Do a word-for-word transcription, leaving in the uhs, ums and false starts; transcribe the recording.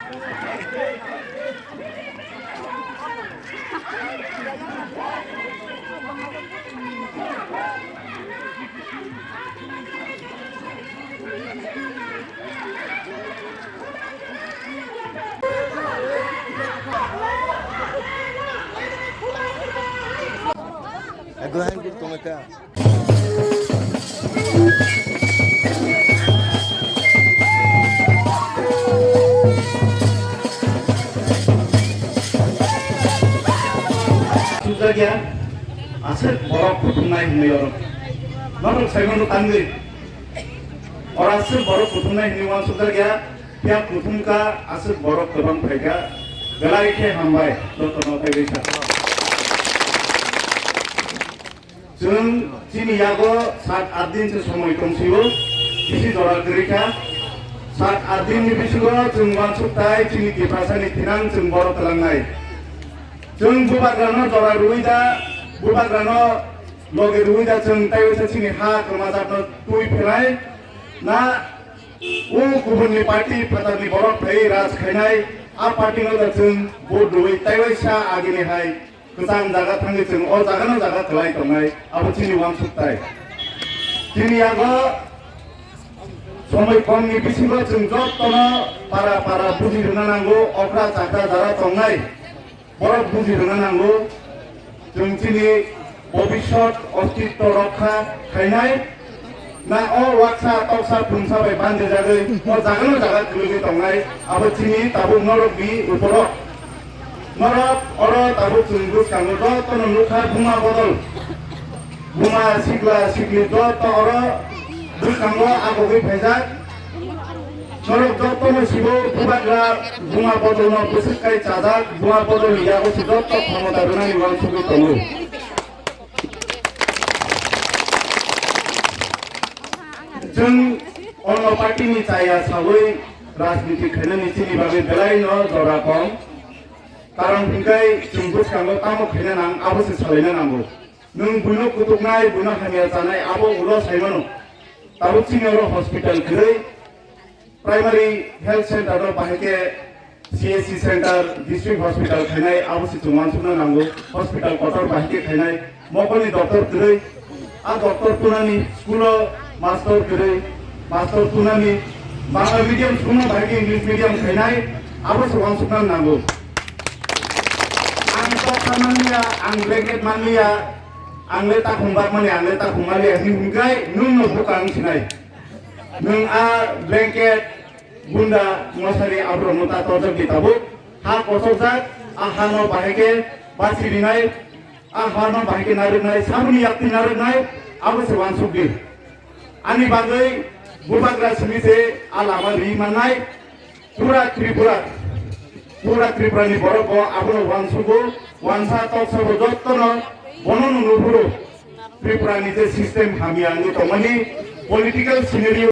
Ego hai tongo ta. Sujak ya, aswk borok kuthumnai hinwi oro. Norok saimano tangwi. Oro aswk borok kuthumnai hinwi uansukjak ya, phiya kuthumkha aswk borok kwbang phaikha, belai khe hambai, jotono tei risa. Chwng chini yago sat aath din se somoi tong sio, bisi jora kwrwi kha. Sat aath din ni bisingo chwng uansuk tai chini Tiprasa ni thinang chwng borok twlangnai. Chwng bubagrano jora rwui da, bubagrano loge rwui da chwng tei waisa chini ha kwmajak no twi phelai na o kubun ni party phatar ni borok phai raj khainai a party no da chwng vote rwui tei waisa agini hai kwchang jaga thangwi chwng o jaga no jaga kwlai tongnai abo chini uansuk tai. Chini yago somoi kom ni bisingo chwng jotono para para buji rwna nango okra chakra jara tongnai. Borok buji rwna nango, chwng chini bobiswt ostitto rokha khainai na o waksa toksa phungsa bai bandejagwi o jagano jaga kwlwgwi tongnai, abo chini tabuk norokni uporo. Norok oro tabuk chwng bwskango jotono nukha buma bodol. Buma sikla sikli joto oro bwskango agogwi phaijak. Norok jotono sibo bubagra buma bodolno bwswk kai chajak, buma bodolni yago se joto khomota rwnani uansugwi tongo. Chwng ono party ni chaya sawi rajniti khainani chini bagwi belai no jora kong. Karon hwnkhe chwng bwskango tamo khaina nang abo se salaina nango. Nwng buino kutuknai, buino hamya chanai, abo ulo saimano. Tabuk chini oro hospital kwrwi, primary health center no bahai khe C H C center, district hospital khainai, abo se chwng uansukna nango. Hospital kotor bahai khe khainai, mokolni doctor kwrwi, a doctor tunani, school o master kwrwi, master tunani, Bangla medium school no bahai khe English medium khainai, abo se uansukna nango. Ang toksa manliya, ang blanket manliya, ang le takhum bakmani, ang le takhum manliya hinwi hwnkhai nwng no bwkha wng sinai. Nwng a blanket, gunda, mosari aborokno ta torjak di tabuk. Ha kosokjak, a hano bahai khe basi rinai, a hano bahai khe narwknai, samni yakti narwknai, abo se uansuk di. Ani bagwi bubagra simi se a lama ri mannai. Pura Tripura, pura Tripura ni borok bo abono uansugo, uansa toksa bo jottono bono no nuphuru. Tripura ni je system hamya wngwi tongmani political scenario